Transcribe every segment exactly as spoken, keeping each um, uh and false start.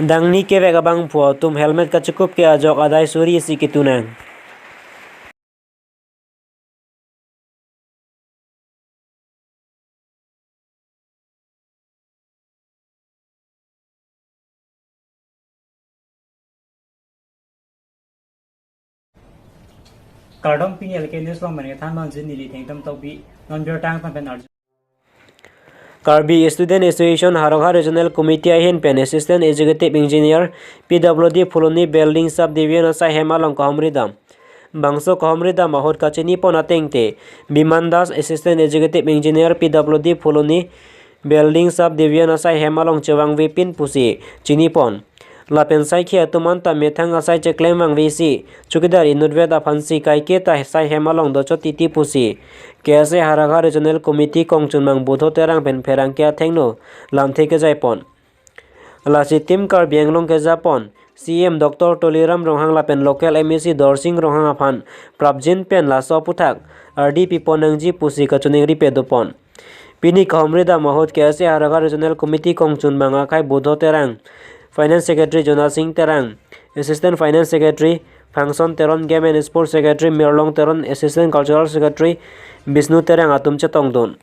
Dangni kevek abangphu atum helmet kachekup ke ajok adai suri isi ketunang. Kardom, pini L K News along mane than manjin neli Thengtam Tokbi, non birta angtan pen arju. Karbi Student Association Howraghat Regional Committee ahin pen Assistant Executive Engineer P W D Phuloni Building Subdivision asai hem along kahumri dam. Bangso kahumri dam ahut kachini pon ateng te Biman Das, Assistant Executive Engineer P W D Phuloni Building Subdivision asai hem along chevangve pin pusi chini pon. Lapen saikhi atum anta methang asai cheklem vangve si chowkidar inutvet aphansi kaike ta sai hem along dochot titi pusi K S A Howraghat Regional Committee kongchunmang Budho Terang pen pherangke athengno lamthe kejai pon. Lasi Team Karbi Anglong keja pon C E M Doctor Tuliram Ronghang lapen local M A C Dorsing Ronghang aphan prapjin pen laso aphuthak ardi pipon nangji pusi kachiningri pado pon. Pini kahumri dam ahut K S A Howraghat Regional Committee kongchunmang akhai Budho Terang, Finance Secretary Jona Singh Terang, Assistant Finance Secretary Phangson Teron, Game and Sports Secretary Mirlong Teron, Assistant Cultural Secretary Bishnu Terang atum chetongdun.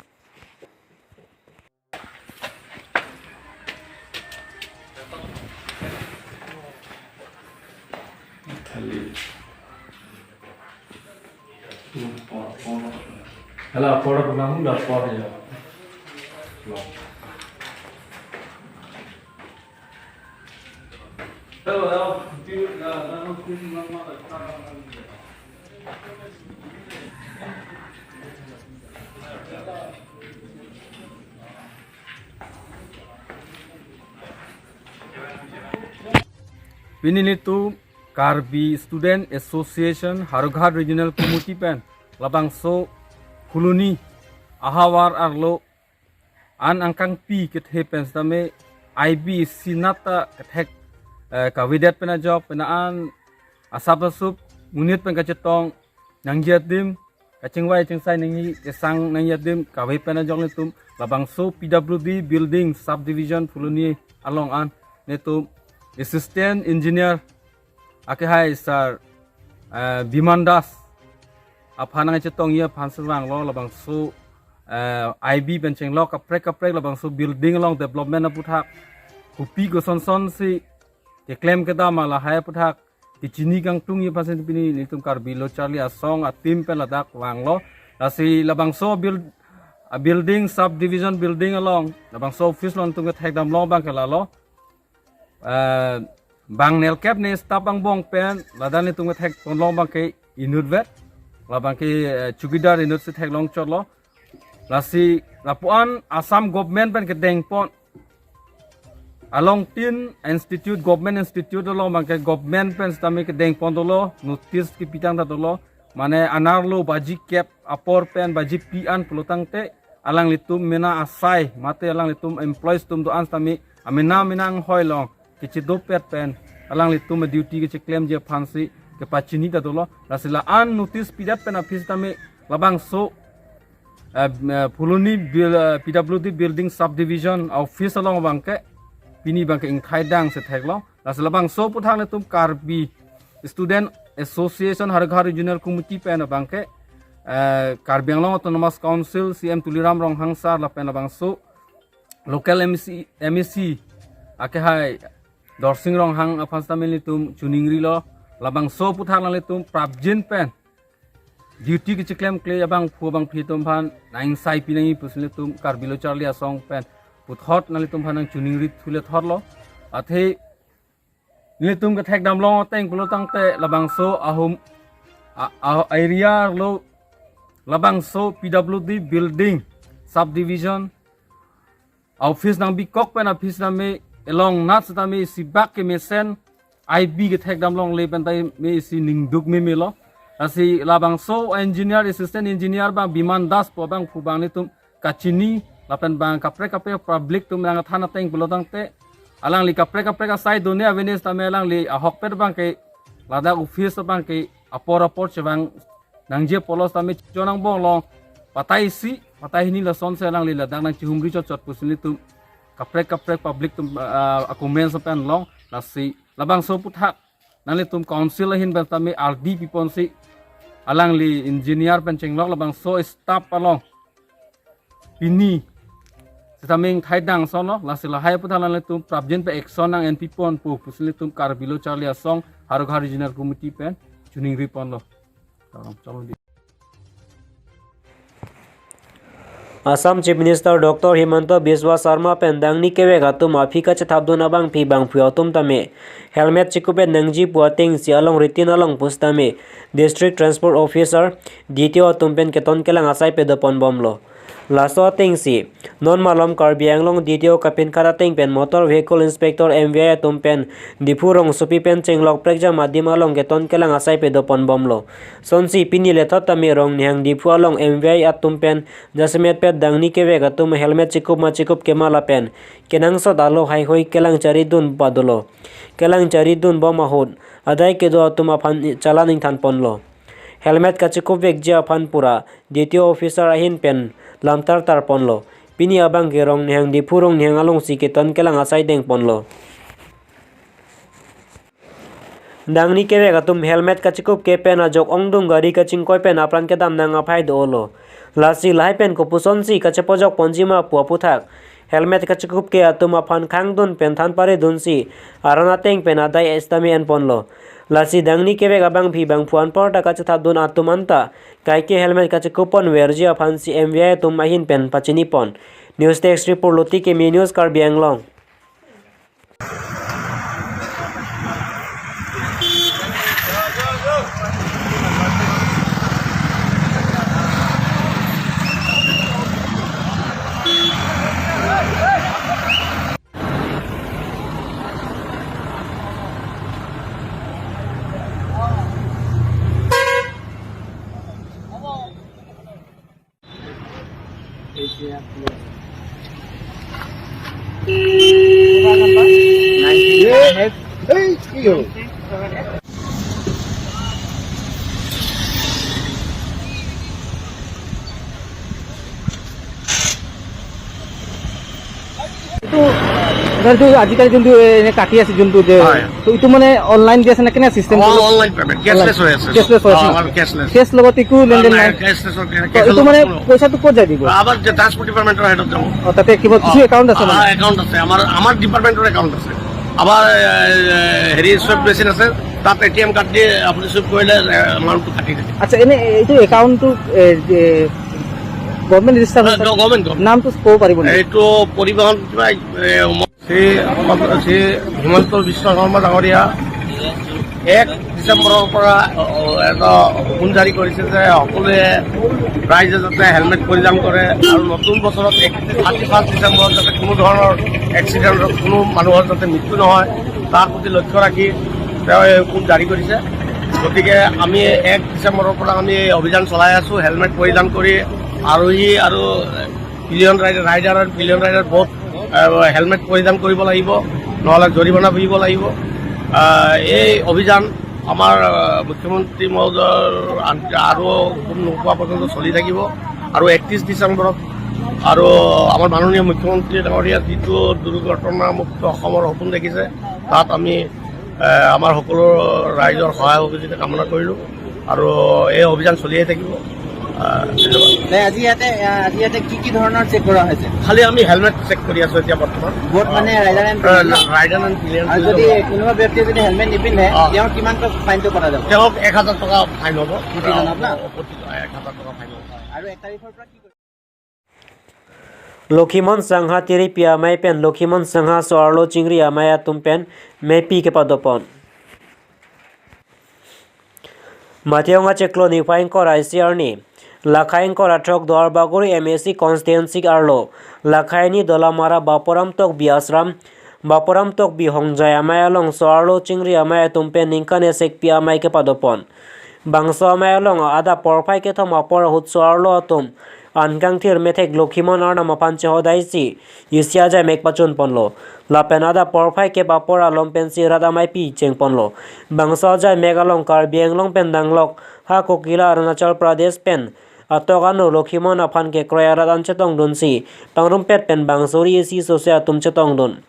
Hala, por, por. Hala, por, por, por, por, ya. Hello, hello. Pini nelitum Karbi Student Association Howraghat Regional Committee pen labangso Phuloni ahavar arlo an angkangpi kethe pen sitame I B sinat ta kethek, eh, kavedet pen ajok pen an asap asup monit pen kachetong nangji adim, kachingvai chingsai nangji, kesang nangji adim kave pen ajok nelitum labangso P W D Building Subdivision Phuloni along an nelitum Assistant Engineer akehai Sir, eh, Biman Das aphan nangchetongji aphan si vanglo labangso, eh, I B pen chenglok kaprek kaprek labangso building along development aphuthak kopi kosonson si keklem kedam lahai aphuthak kechini kangtungji aphan si pini nelitum Karbi Lo Charli Asong a-team pen ladak vanglo. Lasi labangso build, a building, subdivision building along labangso office along nelitum kethekdamlong abang ke lalo. Eh, bang nelkep ne staff angbong pen ladak nelitum kethekponlong abang ke inutvet, labang ke, eh, chowkidar inut si theklong chotlo. Lasi lapuan Assam government pen kedengpon along tin institute, government institute along abang ke government pen sitame kedengpon dolo, notice kepitang ta dolo, mane anerlo baji kep apor pen baji pi an pulotangte alanglitum mena asai mate alanglitum employees atum do-an sitame amena mena anghoi along kechedopet pen alanglitum duty kecheklemji aphan si kepachini ta dolo. Lasi la-an notice pidet pen aphi sitame labangso, eh, eh, Phuloni Bil-, eh, P W D Building Subdivision Office along abang ke pini abang ke ingthai dang si theklo. Lasi labangso aphuthak nelitum Karbi Student Association Howraghat Regional Committee pen abang ke, eh, Karbi Anglong Autonomous Council C E M Tuliram Ronghang Sir lapen labangso local M A C, M A C akehai Dorsing Ronghang aphan sitame nelitum chiningrilo, labangso aphuthak nanglitum prapjin pen duty kecheklemkle abangphu abangphi atum aphan nang-ingsai pinangji pusi nelitum Karbi Lo Charli Asong pen puthot nanglitum aphan nangchiningri thule thotlo. Athe nelitum kethekdamlong ateng pulotangte labangso ahum a, a, area lo labangso P W D Building Subdivision Office nangbikok pen aphi sitame elong nat sitame isi bak kemesen I B kethekdamlongle pen tame isi ningduk memelo. Lasi labangso engineer, assistant engineer abang Biman Das pu abangphu abang nelitum kachini lapen abang kaprek kaprek public atum nangthan ateng pulotangte alangli kaprek kaprek asai done avenes tame alangli ahokpet abang ke ladak office abang ke apor apor chevang nangji apotlo sitame chonang bonglong patai isi, patai hini lasonsi alangli ladak nangchihumri chotchot pusi nelitum kaprek kaprek public atum, ah, a-comments pen long, lasi labangso aphuthak nanglitum council ahin pen tame ardi piponsi alangli engineer pen chenglok labangso staff along pini sitame ingthai dang ason lo, lasi lahai aphuthak nanglitum prapjin pen action nang-en piponpo pusi ilitum Karbi Lo Charli Asong Howraghat Regional Committee pen choningri ponlo. Assam Chief Minister Doctor Himanta Biswa Sarma pen dangni kevek atum aphi kachethapdun abangphi bangphu atum tame helmet chekup-et nangji pu atengsi along ritin along pusitame District Transport Officer, D T O atum pen keton kelang asai padopon bomlo. Laso atengsi non malom Karbi Anglong D T O kapinkhat ateng pen Motor Vehicle Inspector, M V I atum pen Diphu rongsopi pen chenglok prekjam adim along keton kelang asai padopon bomlo. Sonsi pini lethot tame Rongnihang Diphu along M V I atum pen jasemet pet dangni kevek atum helmet chekup ma chekup kema lapen kenangsot alo heihui kelang charidun padolo. Kelang charidun bom ahut adai kedo atum aphan challan ingthan ponlo. Helmet kachekupvekji aphan pura D T O officer ahin pen lamtar tar ponlo. Pini abangke Rongnihang Diphu Rongnihang alongsi keton kelang asai deng ponlo. Dangni kevek atum helmet kachekup ke pen ajok ongdung gari kachingkoi pen apran kedam nang aphai do-olo. Lasi lahai pen kopusonsi kachepojok ponji ma pu aphuthak helmet kachekup ke atum aphan khangdun pen than paridunsi aron ateng pen adai sitame en ponlo. Lasi dangni kevek abangphi bangphu anparta kachethapdun atum anta kaike helmet kachekup ponverji aphansi M V I atum ahin pen pachini pon. News Desk Report, Luti Kimi News, Karbi Anglong. এইটো, ধৰ, এইটো আজিকালি যোনটো, এ, এনে কাটি আছে যোনটো যে, হয়। তো এইটো মানে অনলাইন দি আছে নে কেনে system? On-, online payment, cashless হৈ আছে। কেচলেছ হৈ আছে। অ, আমাৰ কেচলেছ। কেচ লগত একো লেনদেন নাই? নাই, কেচলেছৰ, তো কেচলেছৰ এইটো মানে কোনো পইচাটো ক'ত যায় দিব? আমাৰ যে ট্ৰান্সপৰ্ট ডিপাৰ্টমেণ্টৰ হেডত যাব। অ, তাতে কিবা কিছু অ, একাউণ্ট আছে মানে? আমাৰ একাউণ্ট আছে, আমাৰ, আমাৰ ডিপাৰ্টমেণ্টৰ একাউণ্ট আছে। আমাৰ, এ, এ, হেৰি চুইপ মেচিন আছে, তাত এ টি এম কাৰ্ড দি আপুনি চুইপ কৰিলে, এ, এমাউণ্টটো কাটি দিয়ে। আচ্ছা, এনে এইটো একাউণ্টটো, এ, যে গভৰ্ণমেণ্ট ৰেজিষ্টাৰ হৈছে? অ, গভৰ্ণমেণ্ট, গভৰ্ণমেণ্ট। নামটো ক'ব পাৰিব নেকি? এইটো পৰিবহণ কিবা, এ, ম-, শ্ৰী, শ্ৰী হিমন্ত বিশ্ব শৰ্মা ডাঙৰীয়া এক ডিচেম্বৰৰ পৰা, অ, অ, এটা হুকুম জাৰি কৰিছে যে সকলোৱে ৰাইজে যাতে হেলমেট পৰিধান কৰে আৰু নতুন বছৰত এক, থাৰ্টি ফাৰ্ষ্ট ডিচেম্বৰত যাতে কোনো ধৰণৰ এক্সিডেণ্টত কোনো মানুহৰ যাতে মৃত্যু নহয়, তাৰ প্ৰতি লক্ষ্য ৰাখি তেওঁ এই হুকুম জাৰি কৰিছে। গতিকে আমি এক ডিচেম্বৰৰ পৰা আমি এই অভিযান চলাই আছোঁ। হেলমেট পৰিধান কৰি আৰোহী আৰু পিলিয়ন ৰাইডাৰ, ৰাইডাৰ আৰু পিলিয়ন ৰাইডাৰ বহুত, আহ, হেলমেট পৰিধান কৰিব লাগিব, নহ'লে জৰিমনা ভৰিব লাগিব। আহ, এই অভিযান আমাৰ, আহ, মুখ্যমন্ত্ৰী মহোদয়ৰ আন-, আৰু হুকুম নোপোৱা পৰ্যন্ত চলি থাকিব। আৰু একত্ৰিছ ডিচেম্বৰত আৰু আমাৰ মাননীয় মুখ্যমন্ত্ৰী ডাঙৰীয়া যিটো দুৰ্ঘটনামুক্ত অসমৰ সপোন দেখিছে, তাত আমি, আহ, আমাৰ সকলো ৰাইজৰ সহায় সহযোগিতা কামনা কৰিলোঁ। আৰু এই অভিযান চলিয়ে থাকিব। আহ, ধন্যবাদ। নাই, আজি ইয়াতে, আহ, আজি ইয়াতে কি কি ধৰণৰ চেক কৰা হৈছে? খালি আমি হেলমেট চেক কৰি আছোঁ এতিয়া বৰ্তমান। Both মানে rider and ah, pillion? Rider and pillion আৰু বুলি যদি ক'ব। কোনোবা ব্যক্তিয়ে যদি হেলমেট নিপিন্ধে, অ। তেওঁৰ কিমানকৈ ফাইনটো কৰা যাব? তেওঁক এক হাজাৰ টকা ফাইন হ'ব। প্ৰতিজনক না? অ, প্ৰতি-, এক হাজাৰ টকা ফাইন হ'ব। আৰু এক তাৰিখৰ পৰা কি কৰিব? Lokhimon Sangha Tiripi amei pen Lokhimon Sangha so-arlo chingri amei atum pen mepi kepadopon. Mationg achiklo niphai ingkoi ra isi arni, lakhai ingkoi ra throk Duarbagori M A C constituency arlo, lakhai hini Dolamara Bapuram Tokbi Ashram, Bapuram Tokbi Hongjai amei along so-arlo chingri amei atum pen ningkan esekpi amei kepadopon. Bangso amei along adap porphai kethom apor ahut so-arlo atum an kangthir methek Lokhimon arnam aphan chehodaisi isi ajaimek pachun ponlo. Lapen adap porphai kep apor alom pensi rat ameipi cheng ponlo. Bangso ajaimek along Karbi Anglong pen danglok ha Kokila Arunachal Pradesh pen atok ano Lokhimon aphan kekroi arat an chetongdunsi pangrumpet pen bangso ri isi sose atum chetongdun.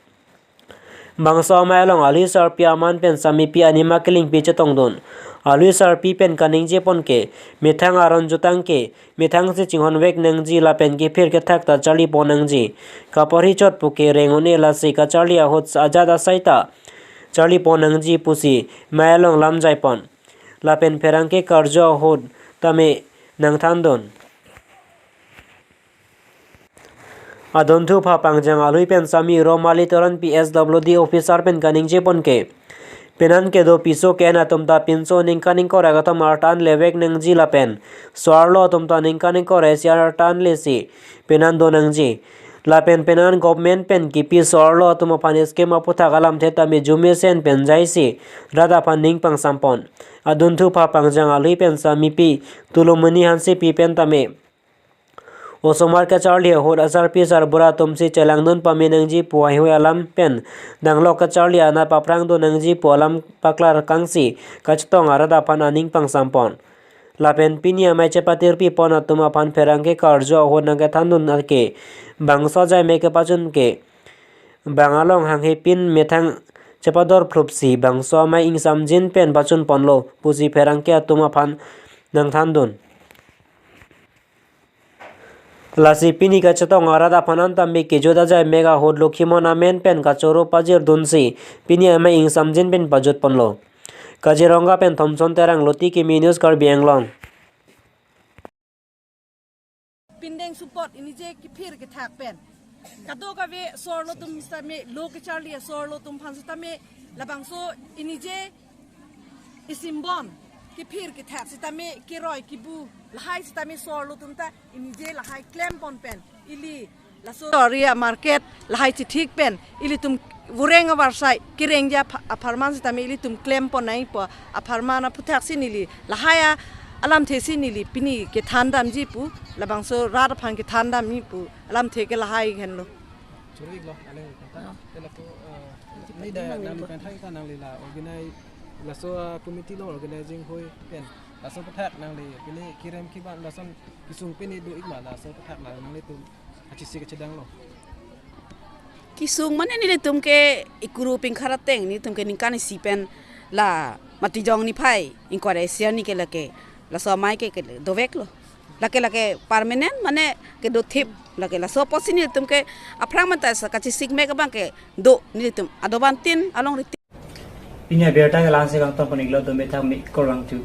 Bangso amei along alui sarpi aman pen samipi anima kelingpi chetongdun. Alui sarpi pen kaningjepon ke, methang aron jutang ke methangsi chinghonvek nangji lapen kephir kethak ta charlipon nangji. Kaporhi chot puke reng un-e, lasi kacharli ahut ajat asai ta charlipon nangji pusi mei along lam jaipon. Lapen pherangke karju ahut tame nangthandun. Adunthu pha pangjang alui pen sami Romali Teron P S W D officer pen kaningjepon ke, penan kedo piso ke-en atum ta pinso ningkan ingkoi ra kethom arta an levek nangji lapen so-arlo atum ta ningkan ingkoi ra isi arta an lesi penan do nangji. Lapen penan government pen kipi so-arlo atum aphan scheme aputhak alamthe tame arjumesen pen jaisi rat aphan ning pangsampon. Adunthu pha pangjang alui pen samipi Tulumoni Hansepi pen tame osomar kacharli ahut asarpi sarbura atumsi chelangdun pame nangji pu heihui alam pen danglok kacharli anat paphrangdun nangji pu alam paklar kangsi kachetong arat aphan aning pangsampon. Lapen pini amei chepatirpipon atum aphan pherangke karju ahut nangkethandun ke, bangso ajai me kepachun ke bang along hanghe pin methang chepador phlupsi bangso amei ingsamjin pen pachunponlo pusi pherangke atum aphan nangthandun. Lasi pini kachetong arat aphan an tame kejut ajai me ahut Lokhimon amen pen kachoro pajirdunsi pini amei ingsamjin pen pajutponlo. Kaziranga pen Thomson Terang, Loti Kimi News, Karbi Anglong. Pindeng support inije kephir kethak pen kadokave so-arlo atum sitame, lo kacharli so-arlo atum aphan sitame labangso inije isimbom kephir kethak sitame keroi kebu lahai sitame so-arlo atum ta inije lahai klempon pen ili laso area market lahai chithik pen ilitum vureng avarsai kerengji apha-, apharman sitame ilitum klempon nangpo, apharman aphuthaksi neli lahai a-, alamthesi neli pini kethandamji pu, labangso rat aphan kethandamji pu alamthe ke lahai henlo. Choro-iklo, ale kata. Oh. Te lapu, eh, neli dak nangli pen thang ta nangli la organize, laso, eh, committee along organizing hoi pen laso aputhak nangli pini kerem keban lason kesung pini do-ik ma, laso aputhak nanglitum kachesik kachedanglo? Kesung mane nelitum ke ikuru pingkhar ateng nelitum ke ningkan isi pen la Matijong niphai ingkoi ra isi arni ke lake laso amei ke, ke doveklo. Lake lake permanent mane kedothip lake, laso apotsi nelitum ke aphrang manta sa kachesik mek abang kedo nelitum adobang tin along riti. Pini abirta ke la-ansi kangtong pon-iklo, dome thang me korang tu.